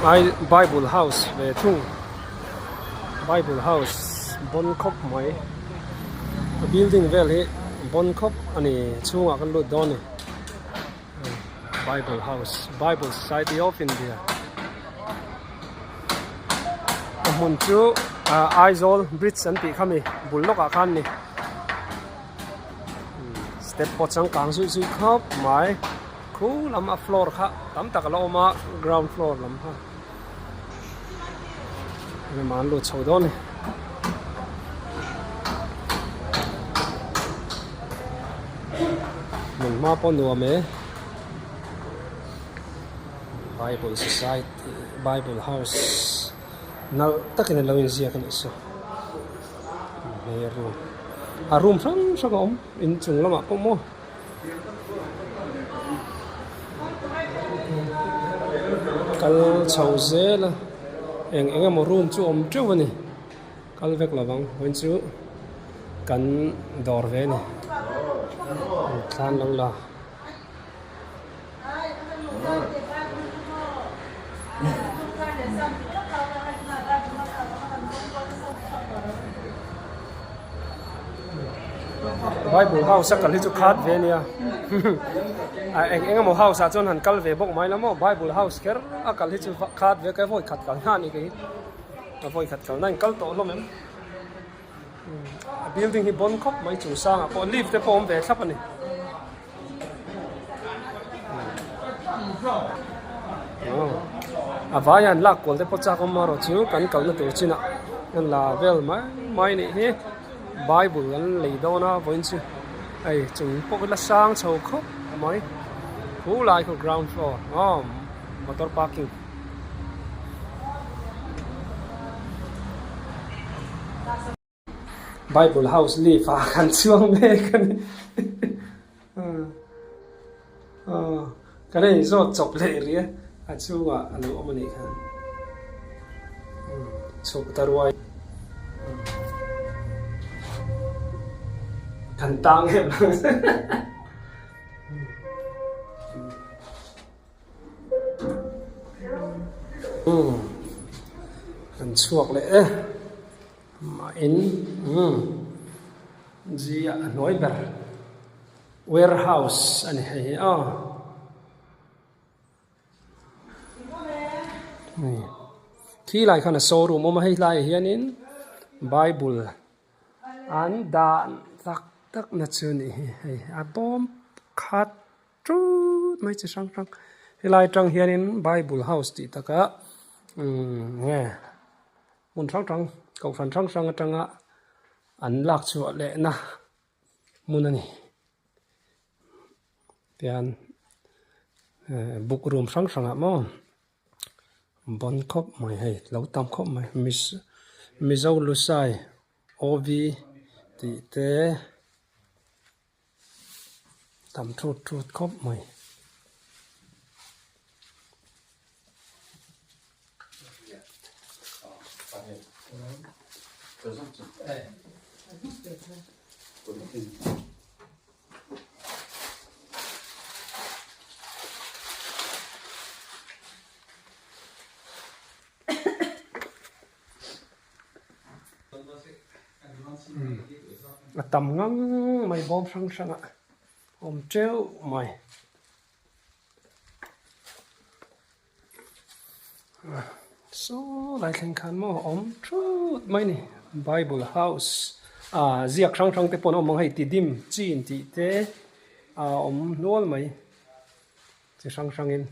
Ai Bible house ve thung Bible house bawn khawp mai a building vel hi bawn khawp a ni chhungah kan lut dawn a ni Bible house Bible Society of India a hmun chu ah Aizawl bridge an tih kha mi bul lawkah khan a ni. Step pawh changkang zui zui khawp mai khu lam a floor kha tam tak a la awm a ground floor lam kha emaw an lut chho dawn a ni. Hmun hma pawh nuam e Bible society Bible house nalh takin an lo inziak a nih chu. Hei a room a room hrang hrang a awm inchung lamah pawh maw kal chho zel a eng eng emaw room chu awm teuh a ni kal vek lo vang vawiin chu kan dawr ve a ni thlan lo la. Bible house a kal hi chu khat ve ania a eng eng emaw house ah chuan han kal ve bawk mai la maw bible house kher a kal hi chu khat ve ka vawi khat kal na a ni kei a vawi khat kal na in kal tawh hlawm em a building hi bawn khawp mai chung sangah pawh lift te pawh a awm ve thlap a ni. A vai an lak kual te pawh chak awm erawh chu kan kalna tur chinah an la vel mai mai a nih hi bible an lei dawn a vawiin chu hei chung pawh la sang chho khawp mai khu lai khu ground floor aw motor parking. Bible house lift ah kan chuang mek a ni kan in zawt chawp leh rih a a chhungah a lo awm a nih kha chhuk ta ruai kan tang em kan chhuak leh e. Mah in umm zia a hnuai ber warehouse a ni hei hi aw khi lai khan a showroom a awm a hei laiah hianin bible an dah tak tak na chu a nih hi hei a bawm khat tut mai chi hrang hrang helai atang hianin bible house tih takah umm nge. Hmun hrang hrang kohhran hrang hrang atanga an lak chhuah lehna hmun a ni. Tihian book room hrang hrangah maw bawn khawp mai hei lo tam khawp mai Mizo Lusai OV tih te tam thut thut khawp mai. A tam ngang mai bawm hrang hrang ah awm teuh mai saw lai thleng khan maw awm thut mai a ni bible house ah ziak hrang hrang te pawh an awm ang hei tidim chin tih te a awm hnual mai chi hrang hrang in.